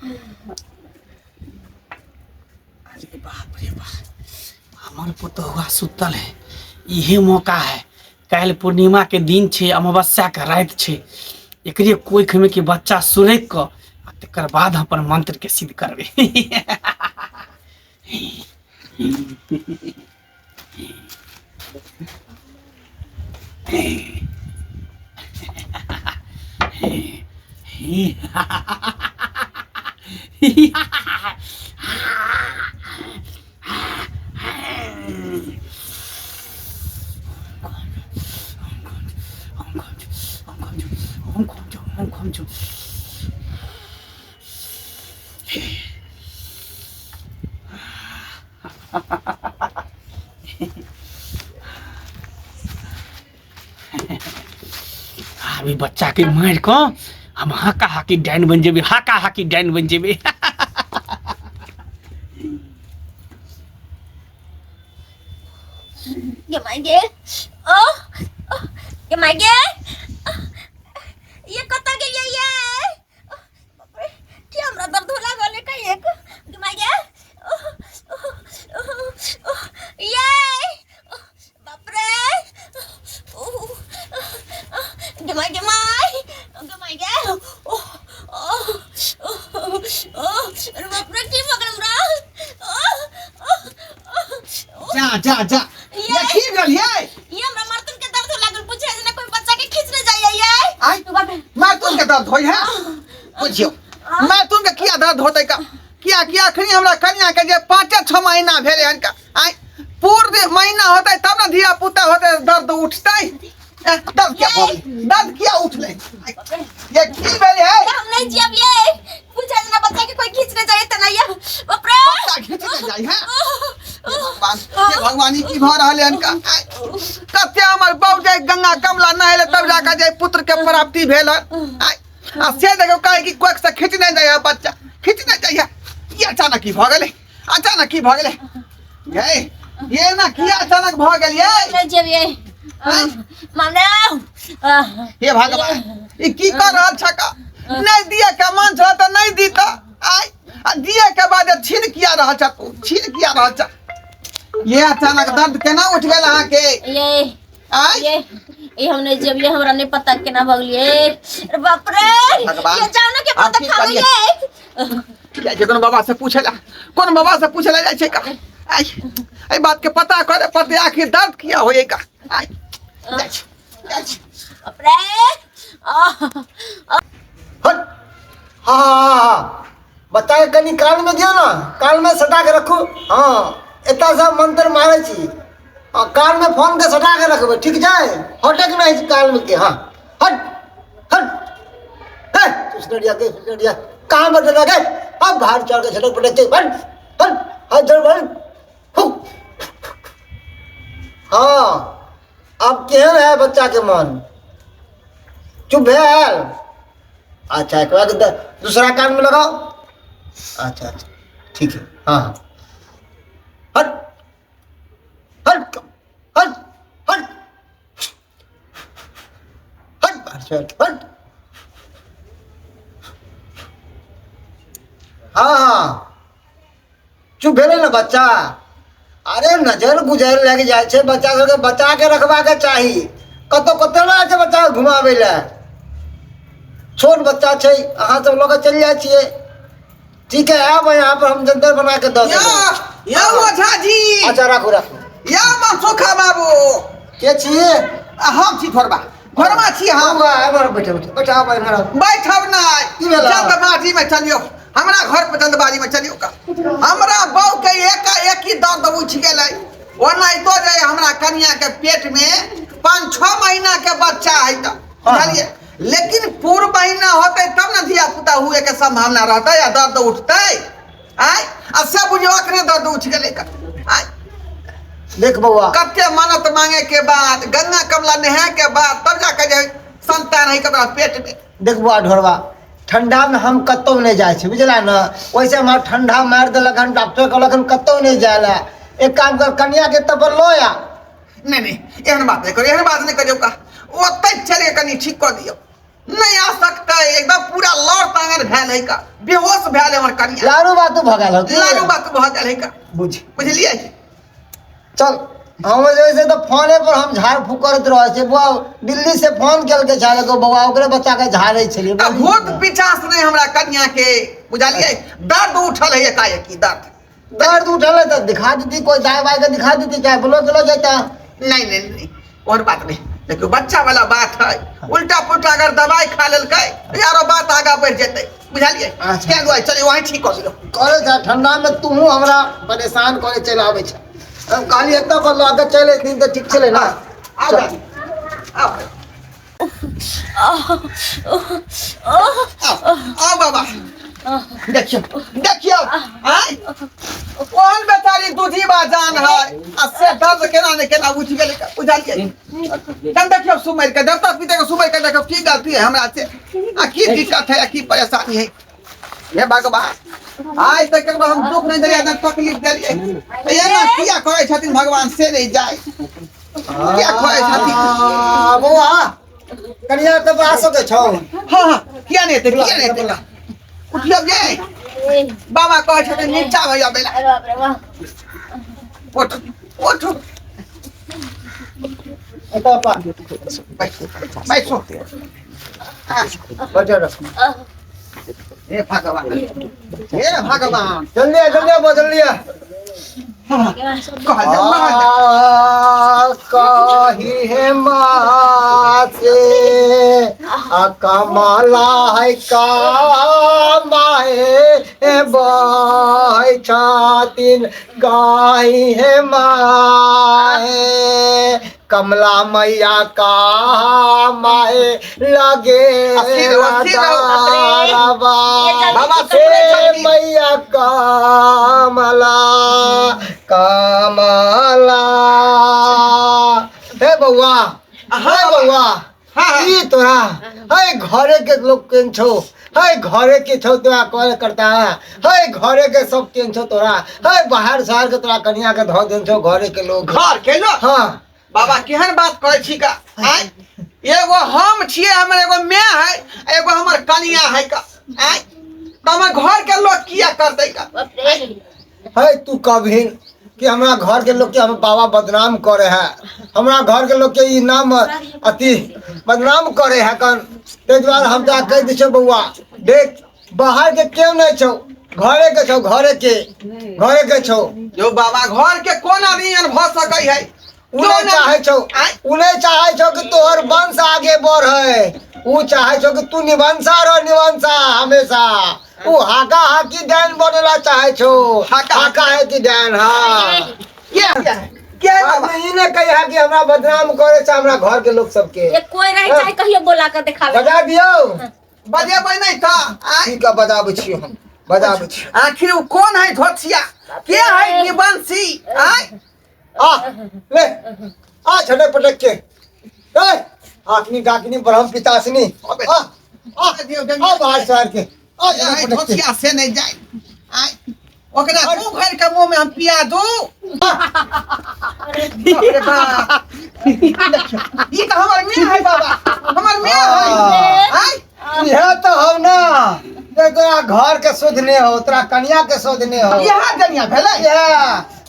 अरे बाप रे बाप, हमर पुतहुआ सुतल है, इहे मौका है। काल्हि पूर्णिमा के दिन छै, अमावस्या के राति छै, एकरे कोख में के बच्चा सुरक कऽ आ तकर बाद हम अपन मंत्र के सिद्ध करबै। अभी बच्चा के मारि कऽ हम हाका हाकी डाइन बनि जेबै, हाका हाकी डाइन बनि जेबै। गे माय गे, ओ गे माय गे, ये कतऽ गेलियै ये? बाप रे, की हमरा दर्द हो लागल एकाएक। गे माय गे, ये बाप रे, गे माय गे my, गे माय गे, ओ ओ ओ, अरे बाप रे, की भऽ गेल हमरा? जा जा जा, ये की भेल ये? ये हमरा मर्दन के दर्द हो लागल, पूछे जेना कोई बच्चा के खींचने जाइए ये। आय मातुन के दर्द होय है? बुझियो मातुन के किया दर्द होतै का? किया किया अखनी हमरा कन्या के जे 5-6 महीना भेलै हन का, आय पूर्ण महीना होतै तब ने धिया पुता होतै, दर्द उठतै। दर्द किया भऽ गेलै? दर्द किया उठलै ये? की भेलै है? हम नहीं जियब ये, पूछे जेना बच्चा के कोई खींचने जाइए त नहीं ये। बाप रे, बच्चा खींचने जाइ है? हे भगवान, हे भगवान, ई की भऽ रहल हन का? आय, कते हमर बाबू जाय गंगा कमला नहेले तब जाकर जाय पुत्र के प्राप्ति भेल हन। आय, आ से देखो काहे कि कोख से खींचने जाइ है, बच्चा खींचने जाइ है। ई अचानक की भऽ गेलै? अचानक की भऽ गेलै ये? ये ना की अचानक भऽ गेल ये? नहीं जियब ये मामला। हे भगवान, ई की कर रहल छ का? नहीं दिए के मन छ तऽ नहीं दी तऽ आय, आ दिए के बाद छीन किया रहल छ तू? छीन किया रहल छ? ये अचानक दर्द केना उठ गेल अहाँके? ये आय ये हम नहीं जियब ये, हमरा नहीं पता केना भऽ गेलियै। अरे बाप रे, भगवान, ये जाओ ना के आब पता की खा करियै? गेलियै। जाइ छै कोनो बाबा से पूछे ला, कोन बाबा से पूछे ला जाइ छै का? आय, एहि बात के पता करे पड़तै आखिर दर्द किया होइए का। आय, जाइ छै, जाइ छै। बाप रे, आह। हट, हाँ हाँ हाँ, बच्चा के कनि कान में दियौ ने, कान में सटा के रखू। हाँ, एतऽ से मंत्र मारै छी। हाँ, कान में फोन के सटा के रखबै, ठीक छै? हटक नहि छै कान में के। हाँ, हट हट, हे सुसनरिया के सुसनरिया, कहाँ पर चला गए अब? बाहर चढ़ के छटक पटक के हट हट हट, जड़ बन। हाँ, अब केहन है बच्चा के मन? चुप भेल? अच्छा, एक बार दूसरा कान में लगाओ। अच्छा अच्छा, ठीक है। हाँ हाँ, हट हट हट हट हट, हट हट। हाँ हाँ, चुप भेलै ने बच्चा? अरे नजर गुजर लागि जाइ छै, बच्चा सबके बचा के रखबाक चाही। कतौ कतौ लऽ जाइ छै बच्चा घुमाबै लए? छोट बच्चा छै, अहाँ सब लऽ कऽ चलि जाइ छियै। ठीक है, आब यहाँ पर हम जंतर बना के दऽ या देबै। या ओझा जी। अच्छा, राखू राखू। या मनसुखा बाबू। के छियै? आ हम छी घरबा, घरबा छी हम। आबू, बैठे बैठे बैठे, आब इम्हर आबू। बैठब नहि। की भेल? जल्दबाजी में चलियौ, हमरा घर पर जल्दबाजी में चलियौ का। हमरा बहू के एकाएक ही दर्द उठि गेलै। ओनाहितो जे हमरा कनिया के पेट में 5-6 महीना के बच्चा है तऽ बुझलियै, लेकिन पूर्व महीना होतै तब ने धिया पुता हुए के संभावना रहतै आ दर्द उठतै। आय, आ से बुझियौ अखने दर्द उठि गेलै का। आय देख बौआ, कते मन्नत मांगे के बाद, गंगा कमला नहाय के बाद तब जाके जे संतान है ककरा पेट में। देख बौआ ढोरबा, ठंडा में हम कतौ नहीं जाइ छी, बुझला ने? वैसे हमरा ठंडा मारि देलक हन, डॉक्टर कहलक हन कतौ नहीं जाय ला। एक काम कर, कनिया के तब लऽ आ। नहीं नहीं, एहन बात नहीं करो, एहन बात नहीं करियौ का। ओतै चल के कनी ठीक कऽ दियौ। नहीं आ सकता है, एकदम पूरा लौर तांगर भए भेल है का बेहोश भेल हमर कनिया लारू बातू भऽ गेल हौ की? लारू बात भऽ गेल है का बुझ बुझलियै चल हम जे छै तऽ फोने पर हम झाड़ फूक करैत रहै छियै बौआ दिल्ली से फोन केलकै छल एगो बौआ ओकरे बच्चा के झाड़ै छलियै आ भूत पिचास नहि हमरा कनिया के बुझलियै दर्द उठल है एकाएकी दर्द दर्द उठल है तऽ दिखा देती कोई दाय बाय के दिखा देती चाहे ब्लॉक गेलो जाता नहीं नहीं नहीं और बात नहीं देखियो बच्चा वाला बात है उल्टा पुल्टा अगर दवाई खा लेलकै तऽ आरो बात आगा बढ़ि जेतै बुझलियै अच्छा। तें दुआरे चलियै वहीं ठीक कऽ दियौ करे छै ठंडा में तूहू हमरा परेशान करे चलि आबै छै हम कहलियै एतऽ पर लऽ के चलि अयथिन तऽ ठीक छलै ने आउ चल। आउ आउ आउ बाबा देखियौ देखियौ आय ओहन बेचारी दूधीबा जान है आ से दर्द केना ने केना उठि गेलै बुझलियै तन देखियौ सुमरि के देवता पिता के सुमरि के देखियौ की गलती है हमरा से आ की दिक्कत है आ की परेशानी है हे भगवान आइ तक ककरो हम दुख नहि देलियै नहि तकलीफ देलियै एना किया करै छथिन भगवान से नहि जाय किया करै छथिन आ, बौआ कनिया तऽ आ सकै छौ हँ हँ किया नहि हेतै किया नहि हेतै उठियौ जे बाबा कहै छथिन नीचा भैया बेला अरे बाप रे वाह उठ उठ एतऽ पा बैसू बैसू हँ बैठल रह हे भगवान हे भगवान जल्दी आ जल्दी आ बौआ जल्दी आ कहल जाउ कहल जाउ आ, कही हे माँ से आ कमला है कामाए बहै छथिन गाही हे माए कमला मैया का माए लगे अस्थिर रहो, अस्थिर रहो, दारवा। बाबा हे सुनै छथिन। मैया कमला कमला हे बौआ हे बौआ हाँ। ई तोरा हे घरे के लोग केन छौ हे घरे के छौ तोरा करे करता है हे घरे के सब केन छौ तोरा हे बाहर शहर के तोरा कनिया के धऽ देन छौ घरे के लोग घर के लोग हाँ बाबा केहन बात करै छी का आँय एगो हम छियै हमर एगो माय है आ एगो हमर कनिया है का आँय तऽ हमर घर के लोग किया करतै का बाप रे है तू कभी कि हमरा घर के लोग के हम बाबा बदनाम करे है हमरा घर के लोग के ई नाम अति बदनाम करे है कन ताहि दुआरे हम तोरा कहि दै छियौ बौआ देख बाहर के केओ नहि छौ घरे के छौ घरे के घरे के छौ जो बाबा घर के कोन आदमी एहन भऽ सकै है उ नहि चाहै छौ उ नहि चाहै छौ कि तोहर वंश आगे बढ़े उ चाहै छौ कि तू निवंशा रह निवंशा हमेशा उ हाका हाकी डैन बनेला चाहै छौ हाका- हाका हाकी डैन हाँ के के है बाबा ई ने कही है कि हमरा बदनाम करे छै हमरा घर के लोग सबके ये कोई रहे चाहे कहियो बोला कर दिखावे बजा दियौ बजेबै नहि तऽ आँय ठीक है बजाबै छियौ हम बजाबै छियौ आखिर उ कोन है धोथिया के है निबंसी आँय आ ले आ छटक पटक के ए आखनी डाकनी ब्रह्म पितासिनी आ आ आ बाहर शहर के आ छटक पटक के धोथिया से नहीं जाए आँय ओकरा मुंह भरि के मुंह में हम पिया दू बाप रे बाप। ई तऽ हमर माय है बाबा हमर माय है आँय इहे तो हौ ना ते तोरा घर के सुध ने हो तोरा कनिया के सुध ने हो इएह जनिया भेलै इहे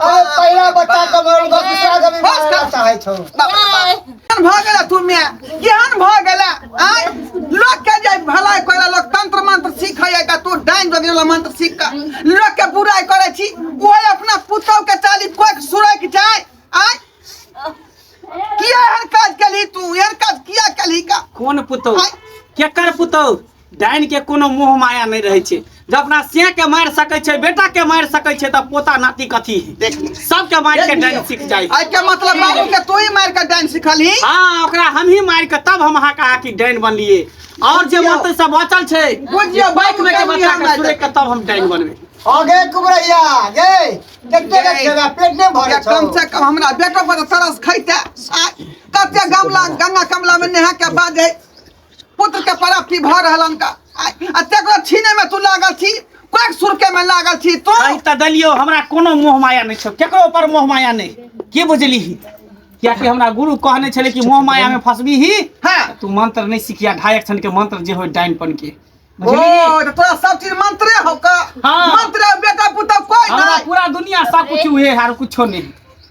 अरे पहिला बच्चा के मरल गो दूसरा के भी बस मरला कर। चाहै छौ बाप रे बाप। केहन भऽ गेला तू माय केहन भऽ गेला आँय लोक के जे भलाई करे लोक तंत्र मंत्र सीखै का तू डाइन जोगिन मंत्र सीख कऽ लोक के बुराई करै छी ओहे अपना पुतहु के चाली कोख सुरक जाय आँय किया एहन काज केलही तू एहन काज किया केलही का कोन पुतहु केकर पुतहु डाइन के कोनो मोह माया नहीं रहे छै जब अपना से के मारि सकै छै बेटा के मारि सकै छै तऽ पोता नाती कथी है देख सबके मारि के डाइन सीख जाइ आइ के मतलब बाबू के तू ही मारि के डाइन सिखलही हाँ ओकरा हम ही मारि के तब हम अहाँ के की डाइन बनलिए और जे बुझियौ। मंत्र सब बचल छै बुझियौ, बाइक में के बाबू के बच्चा के मारि सुनै के तब हम डाइन बनबै आगे कुबरैया गे कते के खेबा पेट नहि भरे छौ कम से कम हमरा बेटो पर तरस खैते आ कते गमला गंगा कमला में नहा के बाद है पुत्र के प्राप्ति भऽ रहलन का आ तकरो छीने में तू लागल छी कोक सुरके में लागल छी तू कहि तऽ देलियौ हमरा कोनो मोह माया नहि छौ केकरो पर मोह माया नहि की बुझलिही कियाकि हमरा गुरु कहने छलै कि मोह माया में फंसबीही हाँ तू मंत्र नहि सिखिया ढाई अक्षर के मंत्र जे होय डाइनपन के ओ बुझलिही? तो तोरा सब चीज मंत्रे हो का? हाँ। मंत्र बेटा पुतौ कोई हमरा नहीं। पूरा दुनिया सब कुछ उहे है, आर कुछो नहीं,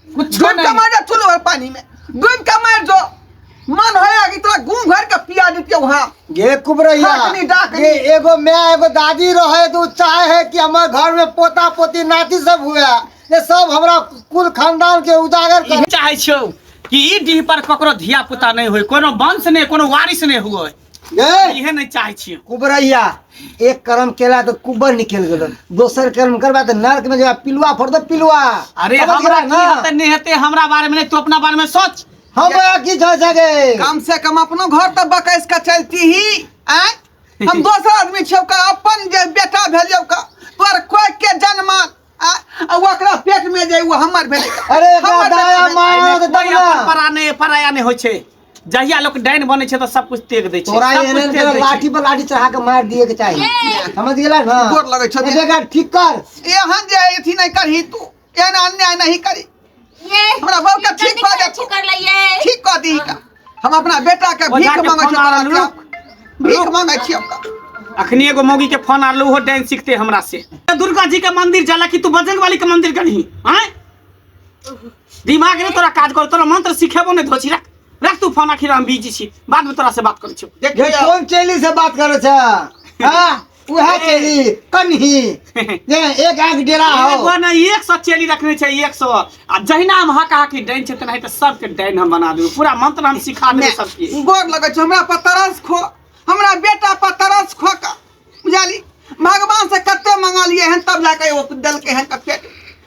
कुछो डूब के नहीं। मार जा चुल्लू भर पानी में डूब के मार जो मन होया कि तोरा गुम घर के पिया देतियौ। हाँ गे कुबरैया, डाकनी, डाकनी। ये एगो मैं एगो दादी रहे तो चाहे है कि हमारे घर में पोता पोती नाती सब हुआ, ये सब हमरा कुल खानदान के उजागर कर। इहे चाहै छियौ कि ई डीह पर ककरो धिया पुता नहीं होय, कोनो वंश नहीं, कोनो वारिस नहीं हुए, ये इहे नहीं चाहै छियौ। कुबरैया, एक कर्म केला तो कुबर निकल गेल, दोसर कर्म करबा तो नरक में जब पिलुआ फोड़ दो पिलुआ। अरे समझ हमरा गेला की ना? हेतै नहीं हेतै हमरा बारे में नहीं, तू अपना बारे में सोच। हमरा की झ सके? कम से कम अपनो घर तो बकैस के चलती ही आय। हम दोसर आदमी छियौ का, अपन जे बेटा भेलियौ का तोर कोई के जन्म आ ओकरा पेट में जे ओ हमर भेलै। अरे एकरा हमर बेटा दाया भेलै। माया तो कोई तब ना। अपन परा नहीं, पराया नहीं होइ छै। जहिया लोक डाइन बनै छै तऽ सब कुछ त्याग दै छै, तोरा सब एहन कुछ त्याग एहन दै छै। लाठी पर लाठी चढ़ा के मार दिए के चाहिए, समझ गेला ना? गोर लगै छौ। एकरा ठीक कर। एहन जे अथी नहीं करही तू, एहन अन्याय नहीं करी। ये हमरा बहू के ठीक कऽ दे तू। ठीक कर लइए। ठीक कऽ दीही का। हम अपना बेटा के ओझा भीख के मांगै फोन छियौ, आ तोरा रहल। के भीख मांगै छियौ का। अखनी एगो मौगी के फोन आल, ओहो डाइन सीखते हमरा से। दुर्गा जी के मंदिर जाला कि तू बजरंग वाली के मंदिर गेलही? आँय, दिमाग नहीं तोरा काज कर, तोरा मंत्र सिखेबो नहीं। धोची रख, रख तू फोन, आखिर हम बिजी छी, बाद में तोरा से बात करै छियौ। ये देखियौ कोन चेली से बात करे छ? हाँ, उहे चेली कन्ही जे एक आंख डेरा हो। एगो ने 100 चेली रखने छै, 100। आ जहिना हम हक हकी डाइन छै तेनाही तऽ सबके डाइन हम बना देबै, पूरा मंत्र हम सिखा देबै सबके। गोर लगै छै, हमरा पर तरस खो, हमरा बेटा पर तरस खो का, बुझाली? भगवान से कते मंगलिए हन तब जाके ओ देलकै हन का पेट,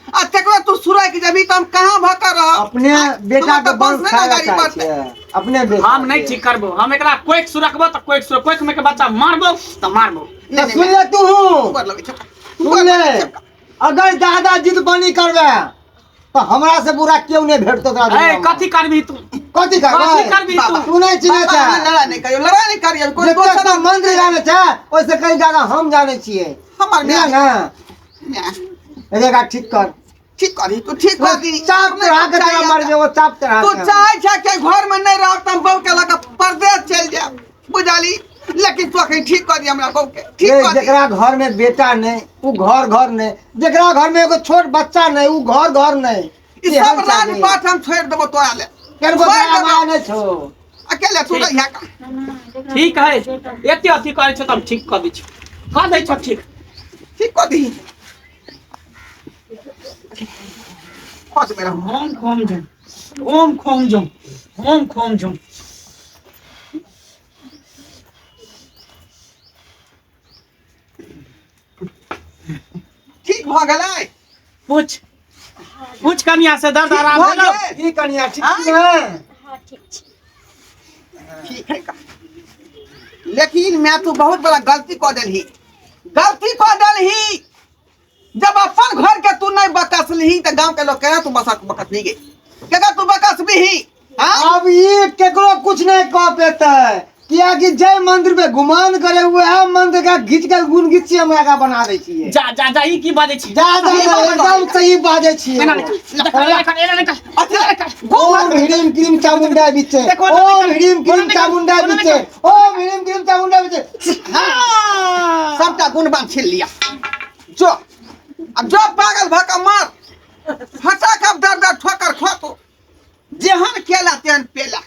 आ तकरो तू सुरक जबी तऽ हम कहाँ भऽ कऽ रहब? अपने बेटा हमरा के तऽ वंश बस खाए नहि चाहे पड़तै। छै अपने बेटा हम नहीं के। ठीक करबो, हम एकरा कोइक सुरकबो तऽ कोइक सुरक, कोइक में के बच्चा मारबो तऽ मारबो। तऽ सुन ले तू, गोर लगै छै, सुन ले, अगर दादा जिद बनी करबे तऽ हमरा से बुरा केओ नहीं भेटतो तोरा ए दुनिया में। कथी करबी तू? कथी करबै? कथी करबी तू? तू नहीं चिन्है बाबा, छै। अहाँ लड़ाइ नहि करियौ, लड़ाइ नहि करियौ। कोई जते दोसर तू मंत्र जानै छै ओहिसे कहीं ज्यादा हम जानै छियै। हमर बुझलियै माय ना? माय। एकरा ठीक कर। ठीक करी तू, ठीक कर दी। चाप चढ़ा के तोरा मारबे, ओ चाप चढ़ा तू के। चाहै छै कि घर में नहीं रहब तऽ हम बहू के लऽ कऽ परदेश चलि जायब, बुझली? लेकिन तू अखन ठीक कऽ दी हमरा बहू के, ठीक ये कऽ दी। जकरा घर में बेटा नहीं उ घर घर नहीं, जकरा घर में एगो छोट बच्चा नहीं उ घर घर नहीं। ई सब राजपाट हम छोड़ि देबो तोरा ले। केनको छोड़ि दया देबो। माया नहीं छौ। अकेले तू रहिया का। ठीक है, एते अथी करै छौ तऽ हम ठीक कऽ दै छियौ, कऽ दै छौ ठीक। ठीक कऽ दी। खोज मेरा। ओम खोम झुम, ओम खोम झुम, ओम खोम झुम। ठीक भऽ गेलै? पूछ, पूछ कनिया से दर्द ठीक आराम भऽ भेलौ? गेल? की कनिया ठीक आँय? छी ने? हाँ ठीक छै। ठीक है का। लेकिन मैं तू बहुत बड़ा गलती कऽ देलही, गलती कऽ देलही। जब अपन घर के तू नहीं बकसलही तऽ गांव के लोग केना तू बसक बकसली गे, केना तू बकसबिही? हाँ? अब ई केकरो कुछ नहीं कह पेतै, कियाकि जय मंदिर पे गुमान करे वएह मंदिर का घीच के गुण घीच हमरा का बना दै छियै। जा जा जा, ई की बाजै छी? जा जा जा, एकदम सही बाजै छियै। एना निकल, एना निकल, एना निकल, एना निकल। ओम ह्रीम क्रीम चामुंडा बिचे, देखो, ओम ह्रीम क्रीम निकल, चामुंडा निकल। बिचे, ओम ह्रीम क्रीम चामुंडा बिचे। हाँ। सबटा गुण बान छीन लिया। जो अब जो पागल भऽ कऽ मर, फटाक अब दर दर ठोकर खो तू, जेहन केला तेहन पेला।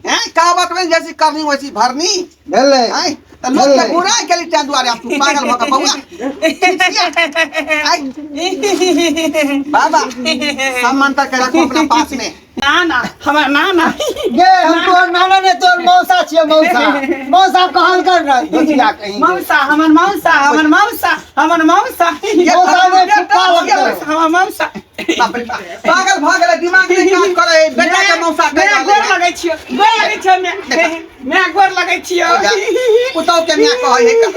हैं, कहावत में जैसी करनी वैसी भरनी। भेलै। हैं, तऽ लोक के भेलै। बुराइ केली ताहि दुआरे आब तू पागल भऽ कऽ बौआ। आइ, बाबा सब मंत्र के रखो अपना पास में। ना ना, हमर ना ना। गे हम तोहर नाना ने तोहर मौसा छियै, मौसा मौसा कहल कर ना दोसिया कहीं। मौसा, हमर मौसा, हमर मौसा, हमर मौसा। मौसा ने फुक्का लगतै। हमर मौसा। बाप रे बाप, पागल भऽ गेलै, दिमाग नहि काज करै है, बेटा के मौसा कहि मैं रहलै गोर है। लगै छियौ, गोर लगै छियौ, मैं मैं गोर लगै छियौ। पुतहु के माय कहै है का।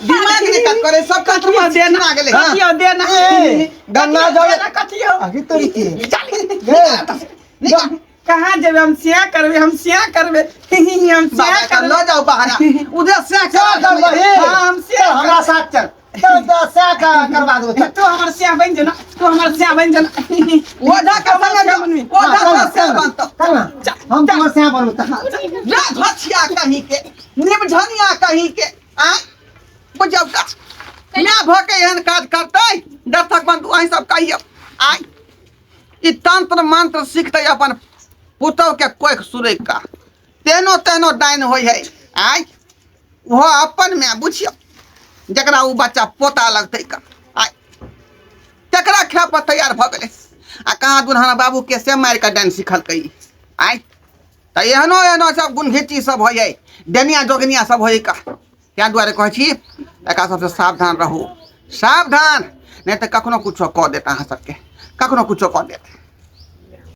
दिमाग नहि काज करै, सब कथियो देना, छिना गेलै। कथियो देना। ए, गन्ना जल कथियो। अभी तोरी के निकाल, निकाल। कहाँ जेबै हम? सिया करबै, हम सिया करबै, हम सिया बाबा का करबै। लऽ जाउ बाहरा, उधर से क्या करबही? हाँ, हम सिया चल हमरा साथ चल, चल तो सिया का करवा देबो चल। तू हमर सिया बनि जो ना, तू हमर सिया बनि जो ना। ओझा के संगे जो, ओझा चल के चल से बनतौ। चल ना, हम तुम्हार सिया बनबो चल। जा धछिया कहीं के, निमझनिया कहीं के, आँय? बुझियौ तऽ माय भऽ के एहन काज करतै? दर्शक बंधु अहीं सब कहियौ, आइ ई तंत्र मंत्र सीखतै अपन पुतहु के कोख सुरैक का तेहनो तेहनो डाइन होइ है। आइ ओहो अपन माय बुझियौ जकरा ओ बच्चा पोता लगतै का, आइ तकरा खाय पर तैयार भऽ गेलै। आ कहाँ दुल्हन बाबू के से मारि कऽ डाइन सिखलकै। आइ तऽ एहनो एहनो सब गुणघिची सब होइ है, डनिया जोगनिया सब होइ का। ताहि दुआरे कहै छी एकरा सबसँ सावधान रहू, सावधान, नहि तऽ कखनो कुछो कऽ देत अहाँ सबके, कखनो कुछो कऽ देत।